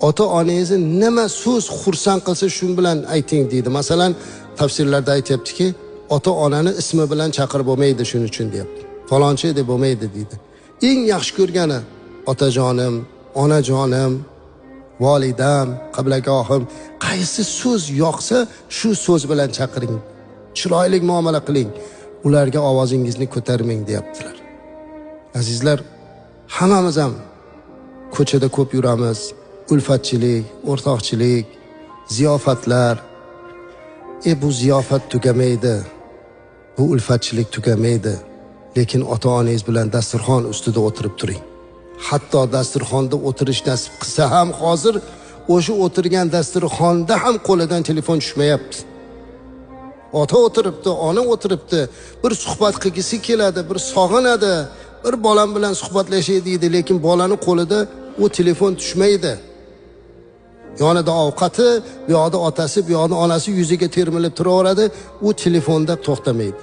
Ota onangizni nima so'z xursand qilsa shu bilan ayting deydi. Masalan, tafsirlarda aytyaptiki, ota onani ismi bilan chaqirib bo'lmaydi shuning uchun deyapti. Falonchi deb bo'lmaydi deydi. Eng yaxshi ko'rgani otajonim, onajonim, volidam, qiblagohim, qaysi so'z yoqsa shu so'z bilan chaqiring. Chiroyli muomala qiling. Ularga ovozingizni ko'tarmang deyaptilar. Azizlar, hammamiz ham ko'chada ko'p yuramiz. Ulfatchilik, o'rtoqchilik, ziyofatlar. Bu ziyofat tugamaydi. Bu ulfatchilik tugamaydi. Lekin ota-onangiz bilan dasturxon ustida o'tirib turing. Hatto dasturxonda o'tirish nasib qilsa ham hozir o'sha o'tirgan dasturxonda ham qo'lidan telefon tushmayapti. Ota o'tiribdi, ona o'tiribdi, bir suhbat qilgisi keladi, bir sog'inadi, bir bolam bilan suhbatlashay deydi, lekin bolani qo'lida u telefon tushmaydi. Yonida ovqati, bu yoqda otasi, bu yoqda onasi yuziga termilib turaveradi, u telefonda to'xtamaydi.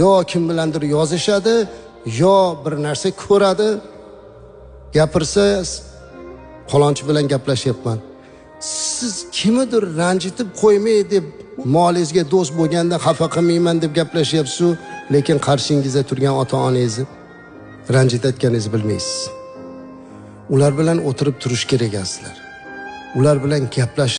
Yo kim bilandir yozishadi, yo bir narsa ko'radi. Gapirsa, falonchi bilan gaplashyapman. Siz kimnidir ranjitib qo'ymay deb molingizga do'st bo'lganda xafa qilmayman deb gaplashyapsiz, lekin qarshingizda turgan ota-onangizni ranjitayotganingizni bilmaysiz. Ular bilan o'tirib turish kerak azizlar. Ular bilan gaplash